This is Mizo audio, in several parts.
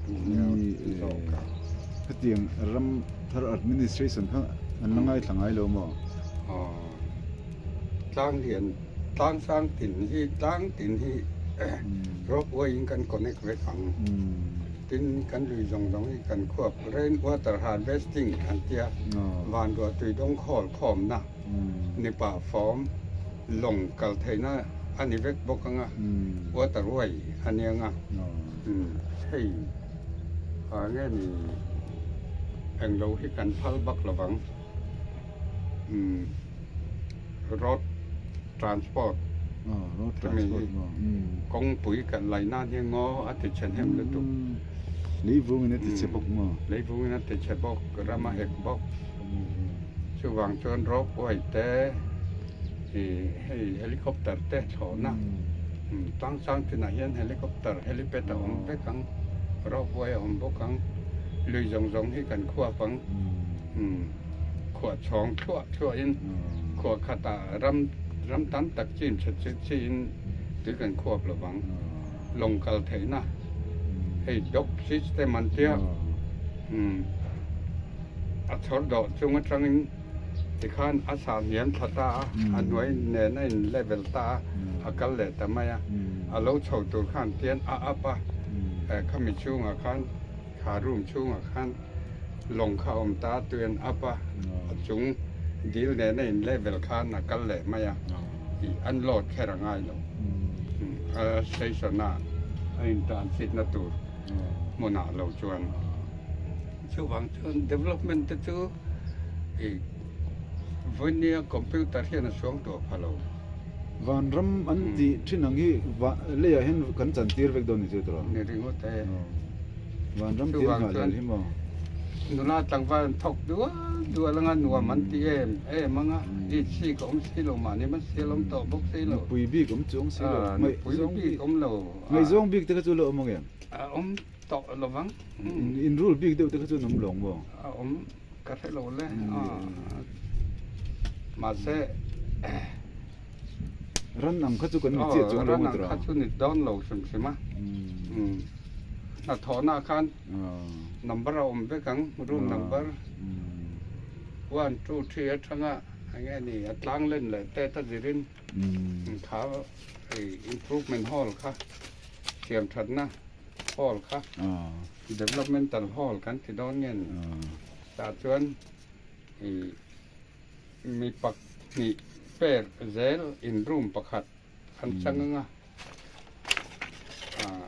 Ni e, hetiang ram thar administration kha an la ngaithla ngai lo maw? Aw, tlang lian, tlang sang tin hi, tlang tin hi rope way in kan connect vek ang. Tin, kan lui zawng zawng hi kan khuap rain water harvesting an tia, van ruah tui dawng khawl khawmna ni pah fawm lawng kal theihna a ni vek bawk ang a, water way a nia nga. Hei ah nge ni englo hi kan phal bak lovang road transport chumi hi kawngpui kan lai nan hi ngaw a ti chhe hnem lutuk leivungin a ti chhe bawk maw leivungin a ti chhe bawk ram a hek bawk chuvang chuan rope way te Ih hei helicopter te thlawhna tlang sang chinah hian helicopter helipad a awm vek ang, ropeway a awm bawk ang, lui zawng zawng hi kan khuap ang, khuah chhawng thluah thluahin khuah khatah ram ram tam tak chin chhe chi chiin tui kan khuap lo vang, lawng kal theihna hei dock system an tia a chhawr dawh chung atangin. Tikhan a sa hniam thla ta a, a hnuai nen a in level ta a, a kal leh ta mai a. A lo chho tur khan tian a up a, khami chhungah khan, kha room chhungah khan lawng kha a awm ta a, tui an up a, a chung dil nen a in level khan a kal leh mai a, ih an load kher a ngai lo. A station a a in transit na tur hmunah lo chuan. Chuvang chuan development te chu. I vawinia computer hian a suang tawh pha lo. Vanram an tih thin ang hi leiah hian kan chan tir vek dawn ni chu tawh. Ni ringawt e. Vanram tir nghah leh hi maw. Nula tlangval an thawk dual dual anga nuam an ti em em anga i chik a awm si lo mahni man sial awm tawh bawk si lo. Nupui bik awm chuang si lo. Nupui bik awm lo. Ngaihzawng bik te kha chu la awm ang em? A awm tawh lovang. In rul bik deuh te kha chu an awm lo ang maw? A awm. Ka hre lo le mahse ran ang kha chu kan ni chiah chuang lo ran ang kha chu ni dawn lo hrim hrim a hnathawhna khan number a awm vek ang room number 1 2 3 atanga enge ni a tlang len leh tet a zirin kha improvement hall kha siam thatna hall kha Developmental Hall kan ti dawn nge ni? Tah chuan ih mi pahnih pair zel in room pakhat an chang ang a, ah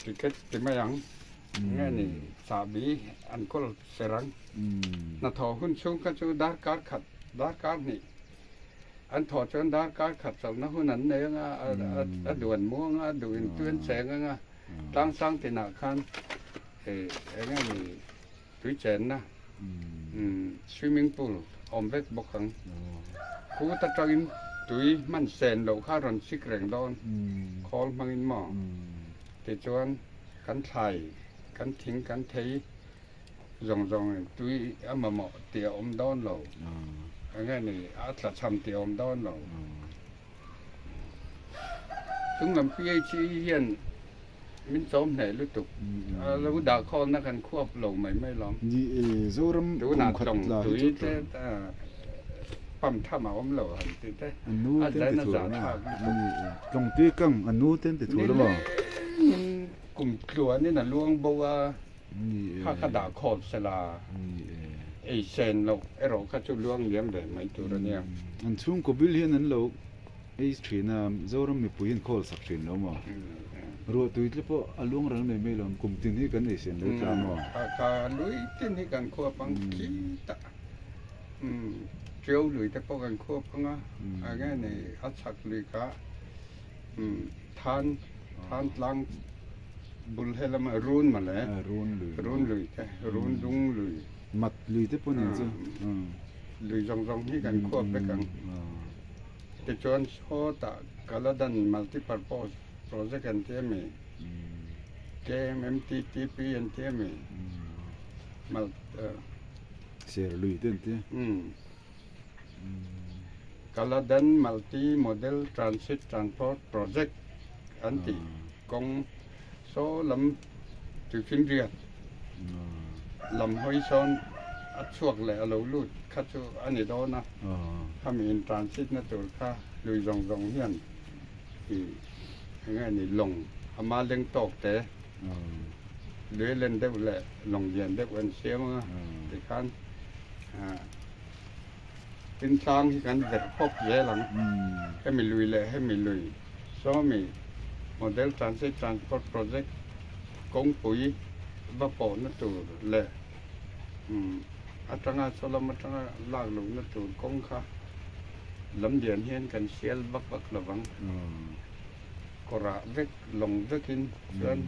ticket ti mai ang nge ni chahbi an kawl ser ang. Hnathawh hun chhung kha chu darkar khat darkar hnih an thawh chuan darkar khat chawlhna hun an nei ang a, a duan muang a, a duh in tui an cheng ang a. Tlangsang tinah khan eng nge ni tui chenna swimming pool awm vek bawk ang. Khut atangin tui hman sen loh kha rawn sik reng dawn khawl hmangin maw? Tichuan kan thlai, kan thing, kan thei zawng zawng tui a mamawh tih a awm dawn lo. Eng nge ni a tlachham tih a awm dawn lo. Chunglam PHE hian min chawm hneh lutuk. A lo dah khawlna kan khuap lo mai mai lawm. Ni e, Zoram kum khat la hi chu te pump tham a awm lo han ti te. A nu ten ti thu na. Ni e, tlawngtui kang a nu ten ti thu la maw? Nilengin kum tluanin a luang bo a, kha kha dah khawl sela. Ni e. Ei sen loh erawh kha chu luang liam ve mai tur a nia. An chhungkaw bil hian an lo ei thin a, Zoram mipui hian khawl sak thin lo maw? Ruah tui tle pawh a luang ral mai mai lo, kum tin hi kan ei sen lo tla maw? Kha kha lui tin hi kan khuap ang khitah Tiau lui te pawh kan khuap ang a, enge ni a chhak lui kha Than Than tlang bul he lama Run mawle, Run lui te, Run dung lui. Mat lui te pawh nen chu. Lui zawng zawng hi kan khuap vek ang. Tichuan sawtah Kaladan Multipurpose Project an ti a mi? KMMTTP an ti a mi? Ser lui te an ti a. Kaladan Multi Model Transit Transport Project an tih kawng saw lam. Tuifinriat lam hawi sawn a chhuak leh a lo lut kha chu a ni dawn a, khami in transit na tur kha lui zawng zawng hian ih eng nge ni lawng a ma leng tawk te lui len deuh leh lawng lian deuh an siam anga tikhan ah tin tlang hi kan verh pawp zel ang hemi lui leh hemi lui sawmi model transit transport project kawngpui va pawhna tur leh atanga saw lam atanga lak lohna tur kawng kha lam lian hian kan sial vak vak lo vang. Kawrah vek lawng vekin chuan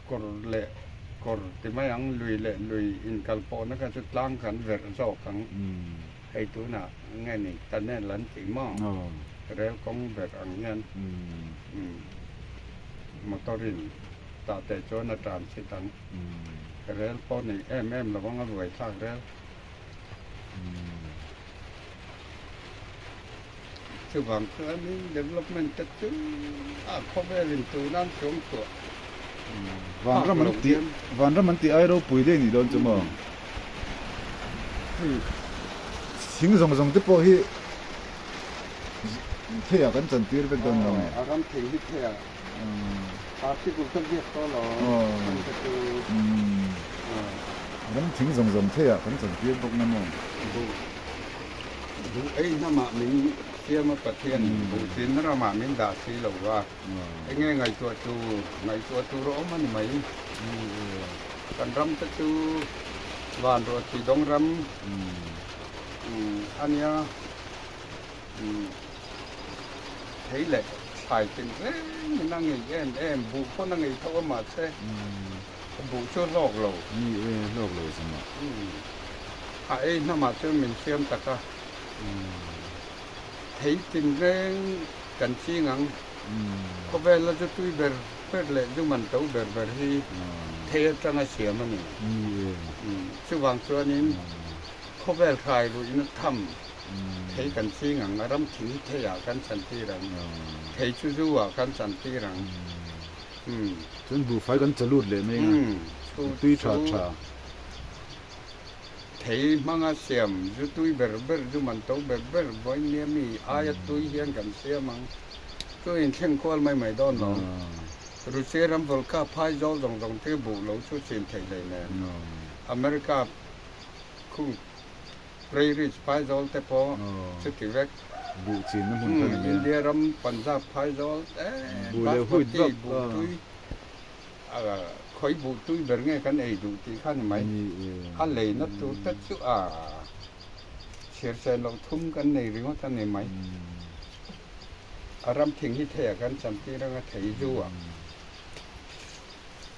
kawr leh kawr ti mai ang lui leh lui inkal pawhna kha chu tlang kan verh zawk ang. Hei tunah nge ni tunnel an tih maw? Rel kawng ber ang hian motor in tah teh chuan a tan chhit ang. Rel pawh ni em em lo ang a buai thlak rel. Chuvang chuanin development te chu a khawvel in tunan chuang chhuah Vanram an tih Vanram an tih ai ropui daih nih dawn chu maw? Hei thing zawng zawng te pawh hi theiah kan chantir vek dawn lo nge? A ram thei hi theiah article ka ziak tawh lo ang ka chu. Ram thing zawng zawng theiah kan chantir bawk na maw? Buh buh ei hnamah min siam a Pathian buh chin ramah min dah si lo va. Enge ngaihtuah tur ngaihtuah tur a awm a ni mai. Kan ram te chu van ruah thih dawng ram a nia. Thei leh thlai tin reng in a ngei em em buh pawn a ngei tho a mahse buh chu a hlawk lo. Ni e hlawk lo zam a. A ei hnamah chuan min siam tak a. Thei tin reng kan ching ang. Khawvela zu tui ber ber leh zu man to ber ber hi thei atanga siam a ni. Chuvang chuanin khawvel hrai ruihna tham thei kan ching ang, a ram thing hi theiah kan chantir ang, thei chu zu ah kan chantir ang. Chuan buhfai kan chalut leh mai ang a, tui tha tha. Thei hmanga siam zu tui ber ber, zu man to ber ber vawinia mi aia tui hian kan siam ang. Chu inthleng kual mai mai dawn lo. Russia ram volka phai zawl zawng zawng te buh lo chu chin theih hlei nen. America khung Prairies phai zawl te pawh chuti vek. Buh chinna hmun kha ni mai a. India ram Punjab phai zawl te Basmati buh tui. Khawi buh tui ber nge kan ei duh tih kha ni mai. A leina tur te chu a chhiar sen loh thum kan nei ringawt a ni mai. A ram thing hi theiah kan chantir anga thei zu a.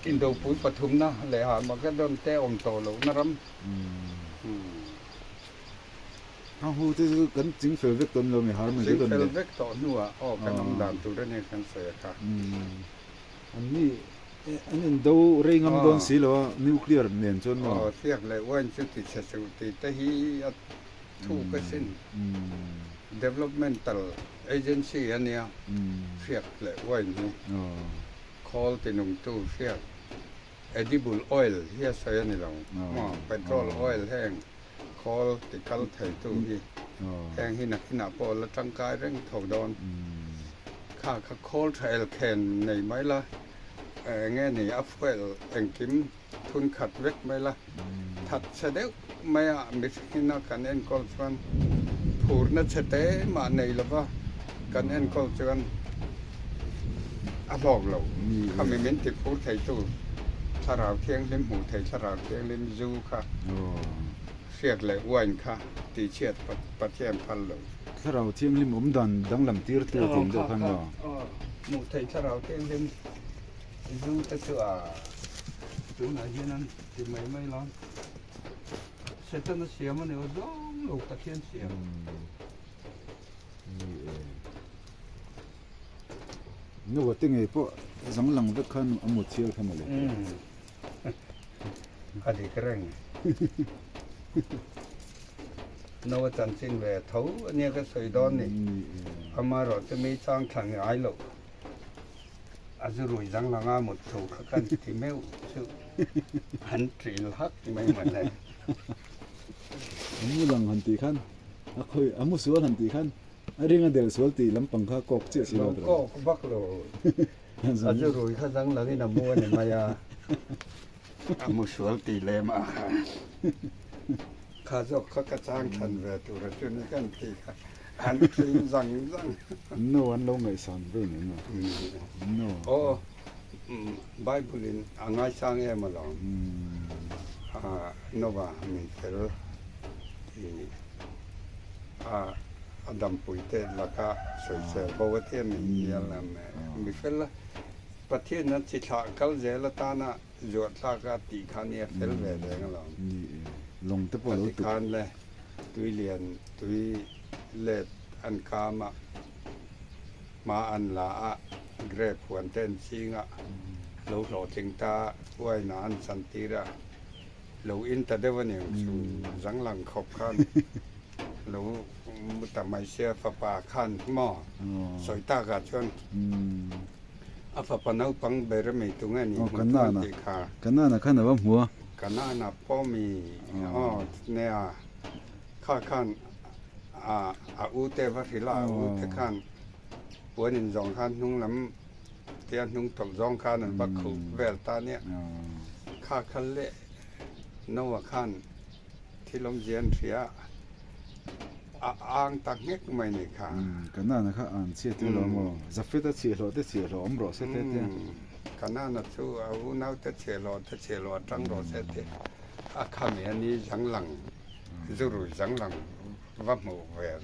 Indopui pathumna leh Armageddon te awm tawh lohna ram. A hu te chu kan ching fel vek tawn lo mi Armageddon le. Ching fel vek tawh hnuah aw kan awm dan tur a nia kan sawi a kha. An ni an indo rei ngam dawn si lo a, nuclear nen chuan maw? Aw, hriak leh wine chu ti chhe suh tih te hi a thuk asin. Developmental agency a nia hriak leh wine hi. Khawl tinungtu hriak edible oil hi a sawi a ni lo maw? Petrol oil heng khawl ti kal theitu hi heng hi nakinah pawh la tangkai reng tho dawn. Kha kha khawl tha elkhen nei mai la, eng nge ni a fuel engkim thun khat vek mai la, that chhe deuh mai a mihringina kan enkawl chuan phurna chhe te mah nei lova kan enkawl chuan a hlawk lo. Khami min ti phur theitu thlarau thianghlim hmuh thei thlarau thianghlim zu kha hriak leh wine kha tihchhiat Pathian phal lo. Thlarau thianghlim awm dan danglam tir tu tih ang deuh khan maw? Aw, hmuh theih thlarau thianghlim zu te chu a tunah hian an ti mai mai lo. Setana siam a ni aw zawng lo Pathian siam. Ni e. Nuva te ngei pawh zang lang vek khan a mut chial kha mawle. A dik reng. Noa chanchin ve tho a nia ka sawi dawn ni. Amaherawh chu mi chang thla ngai loh. A zu rui dang langa mut thu kha kan ti meuh chu an ṭil hak mai mawle. A mu lang han tih khan a khawi a mu sual han tih khan a ring a del sual tih lampang kha kawk chiah si lo. Lo kawk vak lo. A zu rui kha dang langin a mu a ni mai a. A mu sual tih lem ah khan kha zawk kha ka chang thlan ve tur a chu ni kan tih kha an thin zang zang. No an lo ngaihsan ve ni maw? No. Aw Bible in a ngaisang em alawm. Noah mi fel tih a a dampui te laka sawisel bo a tia mi hial mi fel a. Pathian a chi thlah kal zel atana zuah thlak a tih kha nia fel ve reng alawm. Ni e, lawng te pawh a lo tuk. Khan le tui lian tui let an kam a, hma an la a, grape huan te an ching a, lo hlawhtling ta uaina an chan tir a, lo in ta deuh a ni ang chu zanglang khawp khan lo mu ta mai sia fapa khan maw sawi takah chuan. A fapa naupang ber a mi tunge ni hmu chuan tih kha. Kanana khan a va hmu a. Kanana pawh mi aw nia kha khan a a u te va hrilh a, a u te khan puan in zawng khan hnung lam tia hnung tawlh zawng khan an va khuh vel ta nia. Kha kha leh Noah khan thil awmzia an hria a. A ang ta nghek mai ni kha. Kanana kha an chhiat tir lo maw? Jafeta chhiahhlawh te chhiahhlawh awm rawh se te tia. Kanana chu a unaute chhiahhlawh te chhiahhlawh a tang rawh se te a khami a ni zanglang zurui zanglang va hmuh ve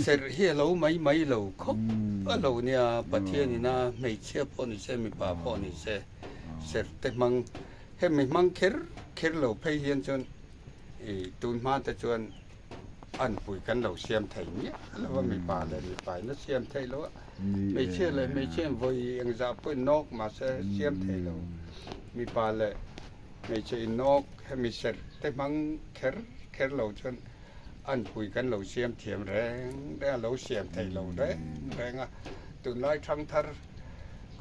serh hi a lo mai mai lo khawp a lo nia Pathianin a hmeichhia pawh ni se mipa pawh ni se serh te hmang hemi hmang kher kher lo phei hian chuan I tun hma te chuan anpui kan lo siam thei miah lo a, mipa leh mipa in a siam thei lo a, hmeichhia leh hmeichhia in vawi engzah pawh in nawk mahse siam thei lo, mipa leh hmeichhe in nawk hemi serh te hmang kher kher lo chuan anpui kan lo siam thiam reng reng a, lo siam thei lo reng reng a, tunlai thangthar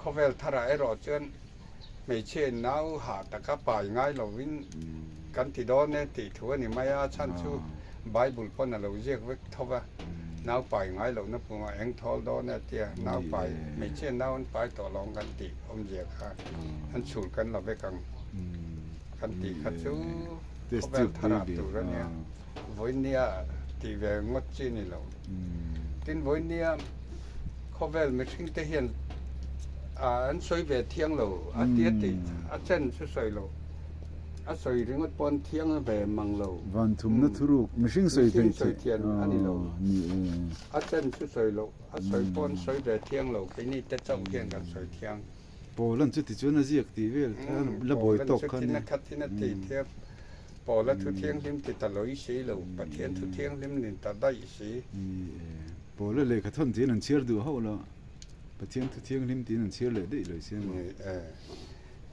khawvel tharah erawh chuan Hmeichhia in nau hah taka pai ngai lovin kan ti dawn e tih thu a ni mai a, chhan chu Bible pawn a lo ziak vek tho va, nau pai ngai lohna pumah eng thawl dawn e tia nau pai, hmeichhia nau an pai tawh lo ang kan tih awmzia kha an chhul kan la vek ang kan tih kha chu khawvel tharah tur a nia, vawinia tih ve ngawt chi ni lo. Tin vawinia khawvel mihring te hian an sawi ve thiang lo a tia tih a chen chu sawi lo a sawi ringawt pawn thiang ve mang lo. Van thumna thuruk mihring sawi theih mihring sawi thian a ni lo a chen chu sawi lo a sawi pawn sawi ve thiang lo keini te chauh hian kan sawi thiang. Pawl an chuti chuan a ziak tih vel la buai tawk kha nia. Khatin a ti thiam. Paula thu thianghlim ti ta lawih si lo, Pathian thu thianghlim nin ta daih si. Ni e, Paula lehkha thawn tiin an chhiar duh hauh lo, Pathian thu thianghlim tiin an chhiar leh daih lawih si a maw? Ni e,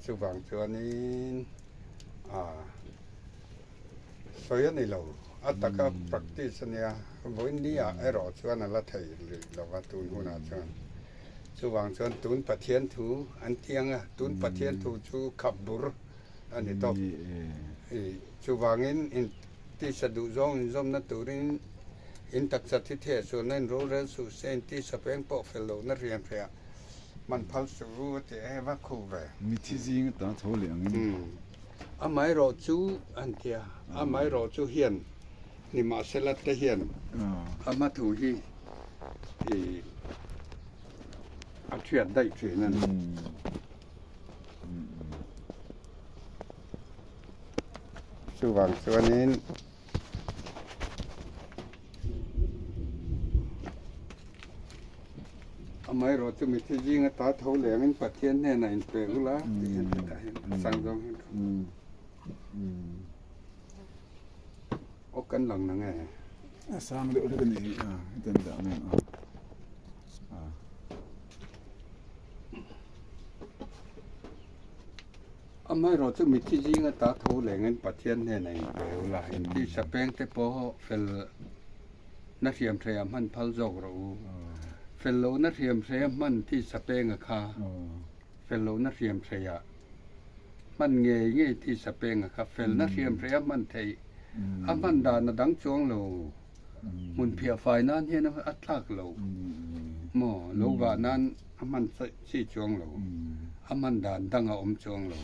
chuvang chuanin a sawi a ni lo, a taka practice a nia, vawiin erawh chuan a la thei rih lo va tun hunah chuan. Chuvang chuan tun Pathian thu an ti ang a, tun Pathian thu chu khap bur a ni tawp. Chuvangin in tisa duhzawng inzawmna turin in taksa thi thei sualna in rorel suh se, in tisa peng pawh fel lohna rian hriah man phal suh u a ti e va khu ve. Mithi zing ata tho leh angin. Amaherawh chu an ti a, amaherawh chu hian nimahsela te hian ama thu hi i a thiat daih thin a ni. Chuvang chuanin amaherawh chu mithi zinga ta tho lengin Pathian hnenah inpe ula tih hian hetah hian a chang zawng hian aw kan lang na nge? A sang deuh hlek a nih hi a hetiang dah nge a. Amaherawh chu mithi zinga ta tho lengin Pathian hnenah inpe ula, intisa peng te pawh fel na hriam theiah hman phal zawk rawh u. Fel lohna hriamhreia hman tisa penga kha fel lohna hriamhreia hman ngei ngei tisa penga kha felna hriamhreia hman theih a hman dan a dang chuang lo. Hmun phiah fai nan hian a tlak lo maw? Lo vah nan a hman chi chuang lo. A hman dan dang a awm chuang lo.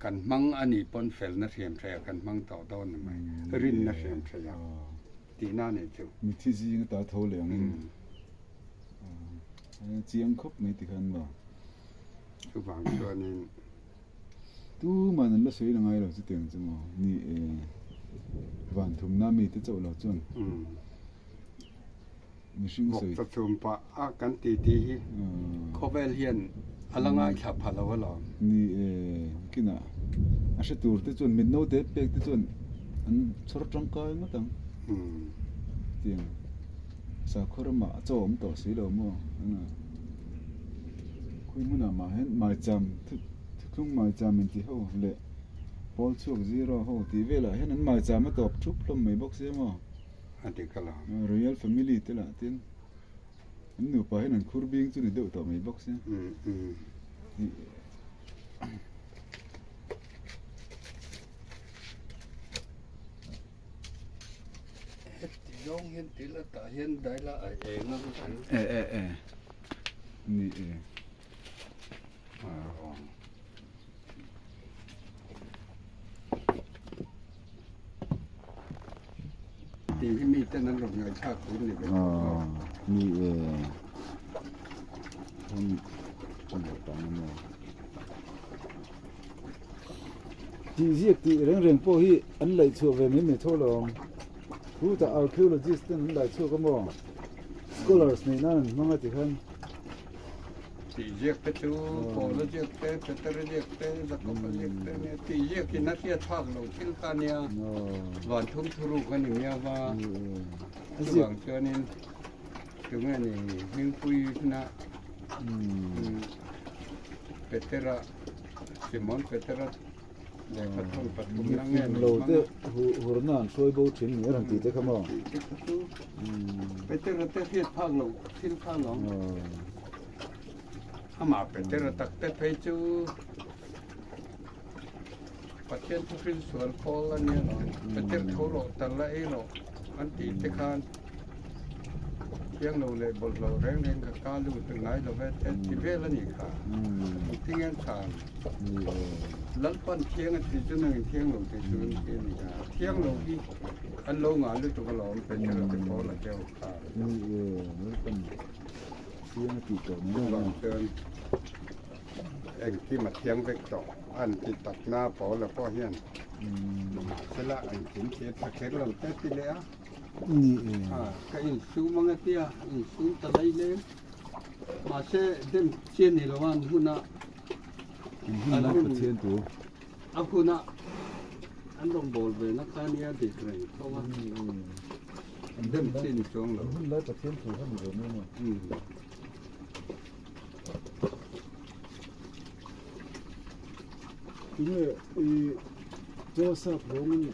Kan hmang a nih pawn felna hriamhreia kan hmang tawh dawn a ni mai. Rinna hriamhreia. Tihna a nih chu. Mithi zing ata tho leh angin chiang khawp mai tikhan maw. Chuvang chuanin. Tuman an la sawi la ngai lo chutiang chu maw ni e. Van thumna mite chauh lo chuan mihring sawi. Vawk chawchhum pah a kan ti tih hi khawvel hian a la ngaithla pha lo alawm. Ni e, kinah a hre tur te chuan mit naute pek te chuan an chhawr tangkai ngawt ang. Tiang sakhaw ramah a chaw awm tawh si lo maw? Khawi hmunah mah hian maicham thuthlung maicham inti ho leh pawl chhuak zero ho tih velah hian an maicham a tawp thup hlawm mai bawk sia maw? A dik a lo. Royal family te lah tin an nupa hian an khur bing chu ni deuh tawh mai bawk sia. Heti zawng hian til a tah hian daila a eng ang kan. E e e ni e. Tih hi mi ten an rawn ngaihthlak tur ni ve tawh lo. Ni e. Hom chungtang emaw. Tih ziak tih reng reng pawh hi an laih chhuah ve mai mai tho lo ang. Khutah archaeologist ten an laih chhuak emaw scholars neih nan an hmang a ti khan. Tih ziak te chu Paula ziak te, Petera ziak te, Jakoba ziak te nia tih ziak in a hriat phak lo thil kha nia van thum thuruk a ni miau va. Chuvang chuanin tunge ni hmingpui huna Petera Simon Petera lehkha thawn pathum na nge ni lo te hurna an hruai bo thin ni a rawn tih te kha maw? Tih te kha chu Petera te hriat phak lo thil kha lawm. Amah Petera tak te phei chu Pathian thuhrin sual pawl a nia lawm. Peter tho rawh tal la ei rawh an tih te khan Thiang lo leh bawlhhlawh reng reng ka ka lut ngai lo ve te ti vel a nih kha. Engtin nge chhan? Lalpan thiang a ti chu nangin thiang lo ti chu an ti a nih kha. Thiang lo hi an lo ngah lutuk alawm Petera te pawl a deuh kha. Lalpan thiang a tih tawh mai a. Chuvang chuan engkim a thiang vek tawh an ti takna pawl a pawh hian mahsela engkim khi a tha kher lo te ti leh a. Ni e. Ka insum ang a tia, insum ta lai leng. Mahse dem chian ni lo an huna. An hun lai Pathian tu. A huna an rawn bawl ve na kha nia dik reng tho a. Dem chi ni chuang lo. An hun lai Pathian tu kha ni ve mai maw. Tunge i Joseph ruangin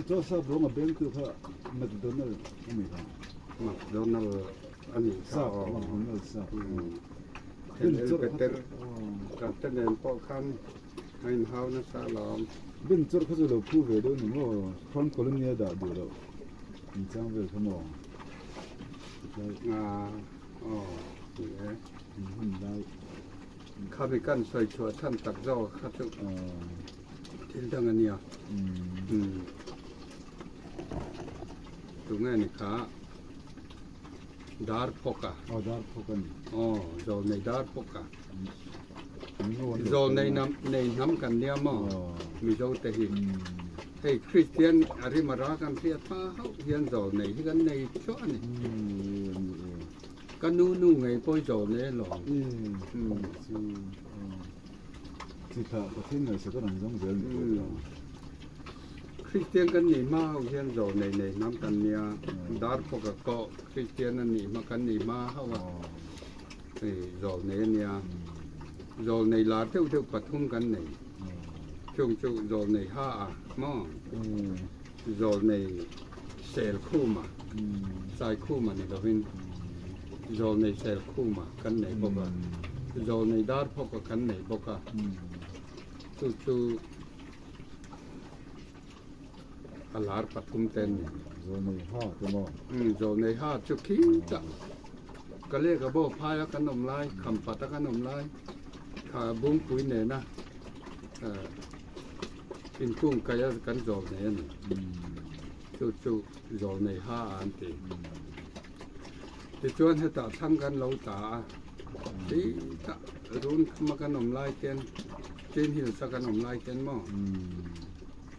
Joseph ruang a bengtu kha McDonald a ni kha. McDonald a nih kha aw. McDonald sap. Peter te nen pawh khan a inhau nasa alawm. Ben chawrh kha chu lo phu ve deuh ni maw? Crown Colony a dah duh loh inchang vel kha maw? Aw ni e. Hun lai. Khami kan sawi chhuah chhan tak zawk kha chu thil dang a nia. Tunge ni kha dar phawk a. Aw dar phawk a ni. Aw zawl nei dar phawk a. Zawl nei nam nei hnam kan nia maw Mizo te hi. Hei Kristian a rim a ra kan hriat hma hauh hian zawl nei hi kan nei chuah a ni. Ka nu nu ngei pawh i zawh nei alawm. Chu chi thlah Pathian ngaihsak a rawn zawng zel ni pawh ta. Kristian kan nih hma ho hian zawh nei nei hnam kan nia, dar phawk a kawh Kristian a nih hma kan nih hma ho a zawh nei a nia. Zawh nei lar deuh deuh pathum kan nei. Chung chu zawh nei ha a maw? Zawh nei sel khum a, sai khum a ni lovin. Zawlnei Selkhuma kan nei bawk a, Zawlnei Darphawka kan nei bawk a, chu chu a lar pathum te an ni. Zawlnei ha te maw? Zawlnei ha chu khitah ka lehkha bo phaia kan awm lai, khampata kan awm lai, kha Bungpui nena inkung kaia kan zawlnei a ni. Chu chu Zawlnei ha an ti. Tichuan hetah thlang kan lo tla a, khitah run khama kan awm lai khian Chin Hills a kan awm lai khian maw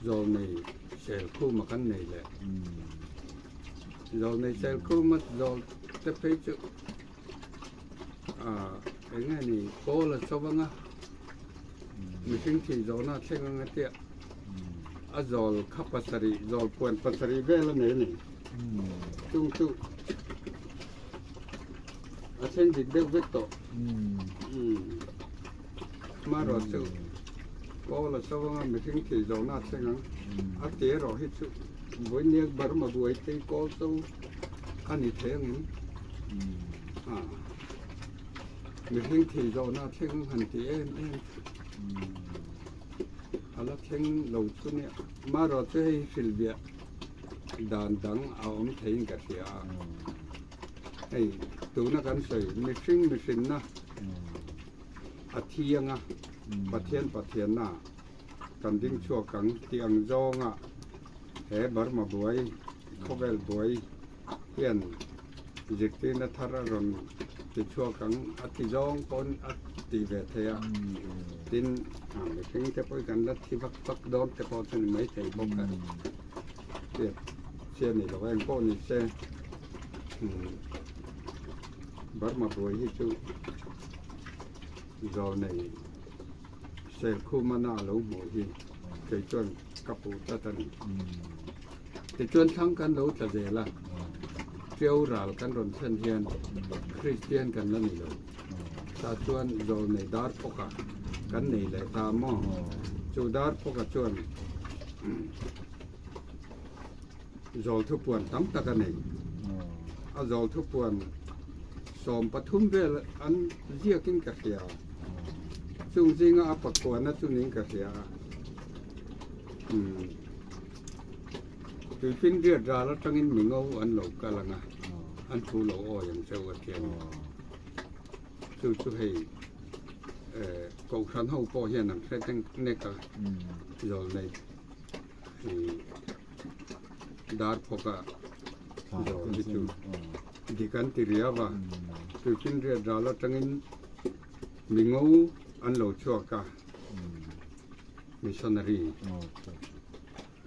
Zawlnei Selkhuma kan nei leh. Zawlnei Selkhuma zawl te phei chu ah eng nge ni kawl a cho ang a, mihring thih zawhna a thleng ang a tia a zawl kha pasarih zawl puan pasarih vel a nei a ni. Chung chu a thleng dik deuh vek tawh. Hmarawh chu kawl a cho anga mihring thih zawhna a thleng ang. A ti erawh hi chu Vawiniak Burma buai te hi kawl cho a ni thei angin mihring thih zawhna a thleng ang han ti em em chu a la thleng lo chu nia. Hmarawh chu hei hi hrilhbiah. Dan dang a awm theiin ka hria a, hei tuna kan sawi mihring mihrinna a thiang a, Pathian Pathianna kan ding chhuak ang tih ang zawnga he Burma buai, khawvel buai hian zirtirna thar a rawn ti chhuak ang a ti zawng pawn a ti ve thei a, tin mihring te pawh hi kan la thi vak vak dawn te pawh chu ni maithei bawk a. Hriat chiah ni lo eng pawh ni se Burma buai hi chu zawlnei Selkhumana a lo hmuh hi kei chuan ka puh tlat a ni. Tichuan thlang kan lo tla zel a, Ṭiau ral kan rawn thlen hian Kristian kan la ni lo. Tah chuan zawlnei dar phawka kan nei leh ta maw? Chu dar phawka chuan Zawl thupuan tam tak a nei. A zawl thupuan 13 vel an ziakin ka hria. Chung zinga a pakuana chu niin ka hria a. Tuifinriat ral atangin mi ngo an lo kal ang a, an thu lo awi ang cheu a ti a ni. Chu chu hei Kohhran ho pawh hian an hre nek nek a, zawlnei dar phawka zawl hi chu dik an ti riau a. Tuifinriat ral atangin mi ngo an lo chhuak a, missionary.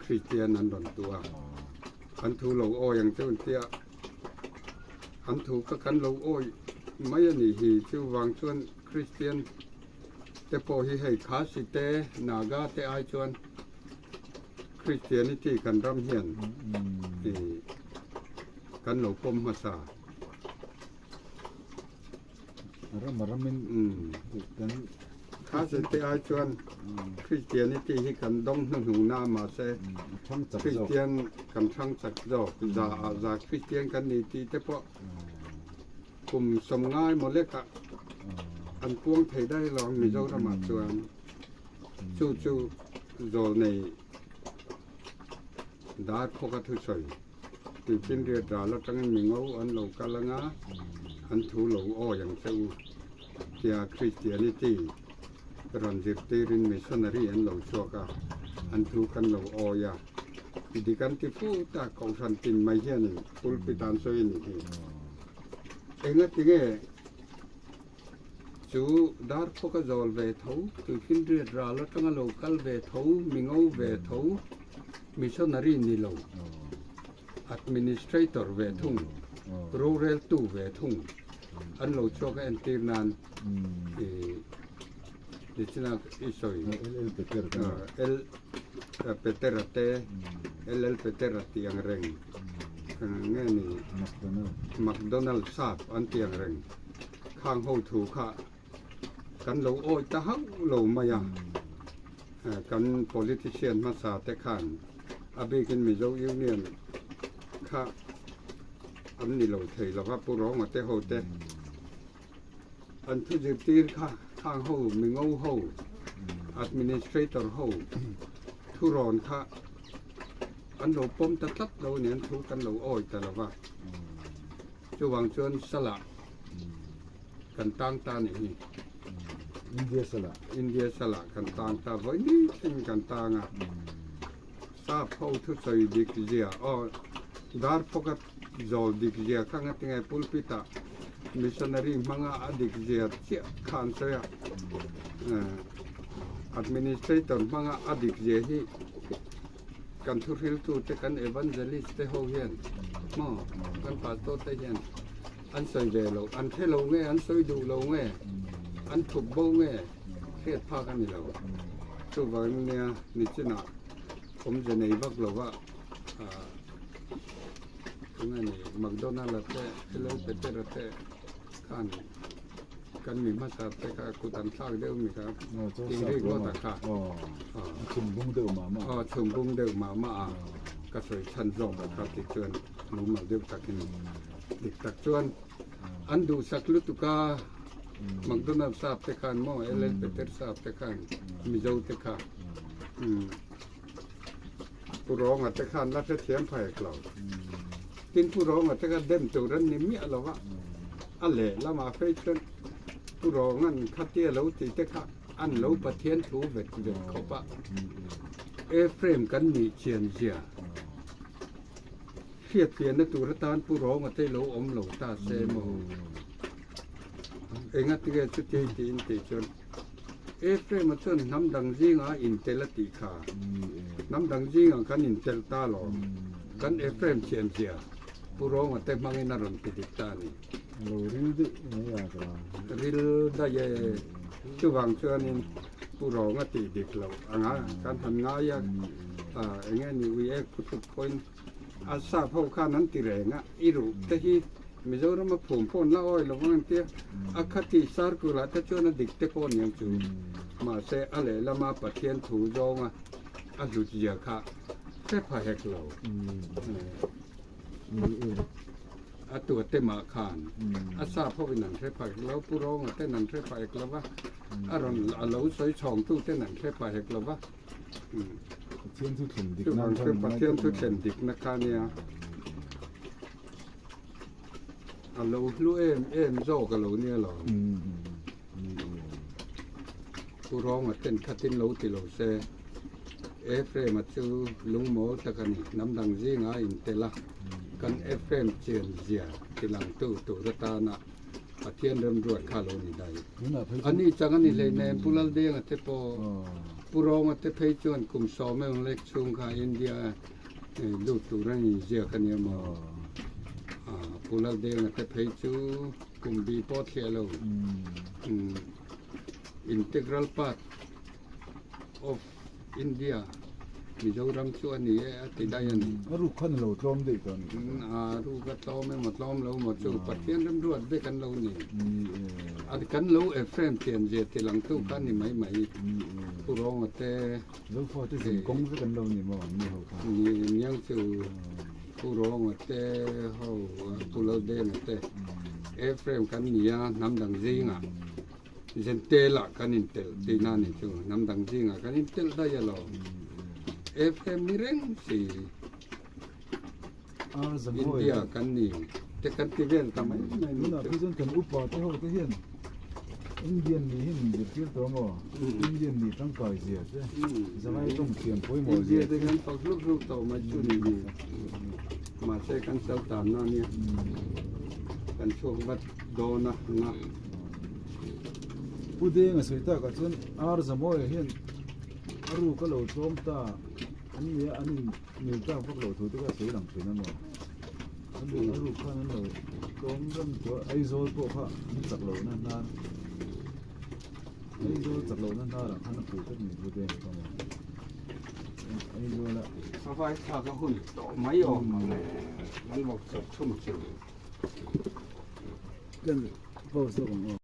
Kristian an rawn tu a, an thu lo awi ang cheu an tia, an thu kha kan lo awi mai a nih hi, chuvang chuan Kristian te pawh hi hei Khasi te, Naga te ai chuan Christianity kan ram hian kan lo pawm hmasa. Ram a ramin kan Khasi te ai chuan Christianity hi kan dawng hnuhnung na mahse Christian kan thang chak zawk za ah za Christian kan ni tih te pawh kum 90 maw lekah an puang thei daih lo ang Mizoramah chuan chu chu zawlnei dar phawka thusawi. Tuifinriat ral atangin mi ngo an lo kal anga an thu lo awi ang che u tia Christianity rawn zirtirin missionary an lo chhuak a, an thu kan lo awi a, dik an ti fut a, kohhran tin mai hianin pulpit an sawi a nih hi. Engatinge chu Darphawka zawl ve tho, Tuifinriat ral atanga lo kal ve tho, mi ngo ve tho, Missionary ni lo, Administrator ve thung, roreltu ve thung an lo chhuak a entir nan i nichina i sawi L Petera te LL Petera tih ang reng nge ni McDonald sap an tih ang reng khang ho thu kha kan lo awih ta hauh lo mai a, kan politician hmasa te khan a bikin Mizo Union kha. an ni lo thei lova Pu Rawnga te ho te an thu zirtir kha khang ho mingo ho administrator ho thurawn kha an lo pawm ta tlat lo a ni an thu kan lo awi ta lova chuvang chuan salah kan tang ta a nih hi. India salah. India salah kan tang ta vawi ni thleng kan tang a. Sap ho thusawi dik zia aw dar phawka zawl dik zia kha nga tinge pulpit ah missionary hmanga a dik zia chiah kha an sawi a, administrator hmanga a dik zia hi kan thuhriltu te kan evangelist te ho hian maw kan pastor te hian an sawi ve lo an hre lo nge an sawi duh lo nge an thup bo nge hriat phak a ni lo chuvangin nia nichinah awmze nei vak lo va eng a ni McDonald-a te Hello Peter-a te khan kan mi hmasa te kha kut an thlak deuh mi kha tih rik ngawt a kha chhumbung deuh mah mah aw chhumbung deuh mah mah a ka sawi chhan zawk a kha tih chuan mumal deuh takin dik tak chuan an duhsak lutuk a McDonald sap te khan maw LL Peter sap te khan Mizo te kha Pu Rawnga te khan la hrethiam pha hek lo. Tin Pu Rawnga te kha dem tur an ni miah lo va, a lehlamah phei chuan Pu Rawnga'n khatia lo tih te kha an lo Pathian thu vet vet khawp a, Ephraim kan nih chian zia hriatfiahna tur atan Pu Rawnga te lo awm lo ta se maw? Engatinge chutia i tiin tih chuan Ephraim-a chuan hnam dang zingah a intel a tih kha. Hnam dang zingah kan intel ta lo. Kan Ephraim thianzia Pu Rawnga te hmangin a rawn ti dik ta a ni. Lo ril daih mai a ka. Ril daih e. Chuvang chuanin Pu Rawnga tih dik loh anga kan han ngai a, eng nge ni ui ek phuthut pawhin a sap ho khan an ti reng a, i ruh te hi Mizoram a phum pawh la awi lo vang an tia, a khati circle ah te chuan a dik te pawh aniang chu. Mahse a lehlama Pathian thu zawnga a hlut zia kha hre pha hek lo. A tua te mah khan a sap ho in an hre pha hek lo, Pu Rawnga ten an hre pha hek lo va, a rawn a lo sawi chhawng tu ten an hre pha hek lo va. Pathian thu thlen dik nan khan Pathian thu thlen dik na kha nia. A lo hlu em em zawk a lo nia lo. Pu Rawnga ten khatin lo ti lo se, Ephraim-a chu lungmawl tak a ni. Hnam dang zinga a intel a, kan Ephraim chian zia tilangtu tur atana Pathian remruat kha a lo ni daih. A ni chang a ni hleinem, Pu Laldenga te pawh, Pu Rawnga te phei chuan kum sawm eng lek chhung kha India Lut tur a ni ziak a nia maw? Pu Laldenga te phei chu kum bi pawh thliah lo. Integral part of India Mizoram chu a ni e a ti daih a ni. A ruk khan a lo tlawm daih tawh a ni. A ruk a tlawm emaw tlawm lo maw chu Pathian remruat vek an lo ni. Kan lo Ephraim thianzia ti langtu kha a ni mai mai. Pu Rawnga te. Zofa te zin kawng vek an lo ni maw an ni ho kha? Ni niang chu Pu Rawnga te ho Pu Laldenga te Ephraim kan ni a hnam dang zingah Zentel ah kan intelh tihna a ni chu hnam dang zingah kan intelh daih alawm Ephraim ni reng si India kan ni te kan ti vel ta mai mai ni chu. Tunah chuan kan upa te ho te hian Indian nih hi min zirtir tawh maw? Indian nih tangkai zia te, zangai tawng thiam pawimawh zia te. India te kan fak hluk hluk tawh mai chu ni ni. Mahse kan sal tan na nia. Kan chhuak vat dawn a na. Pu Denga sawi takah chuan Ar Zamawia hian a ruk a lo tlawm ta an nia an in Mil tak vak loh thu te kha sawi lang thin a maw? A lu a ruk khan an lo tlawm reng tawh a, Aizawl pawh kha an chak lohna hnar Aizawl chak lohna hnarah khan a puh tlat ni thu te ang kha maw? Aizawl a A vai thlak a hun tawh mai awm ang e, an vawk chawp chhum chu. Kan pause lawk ang aw.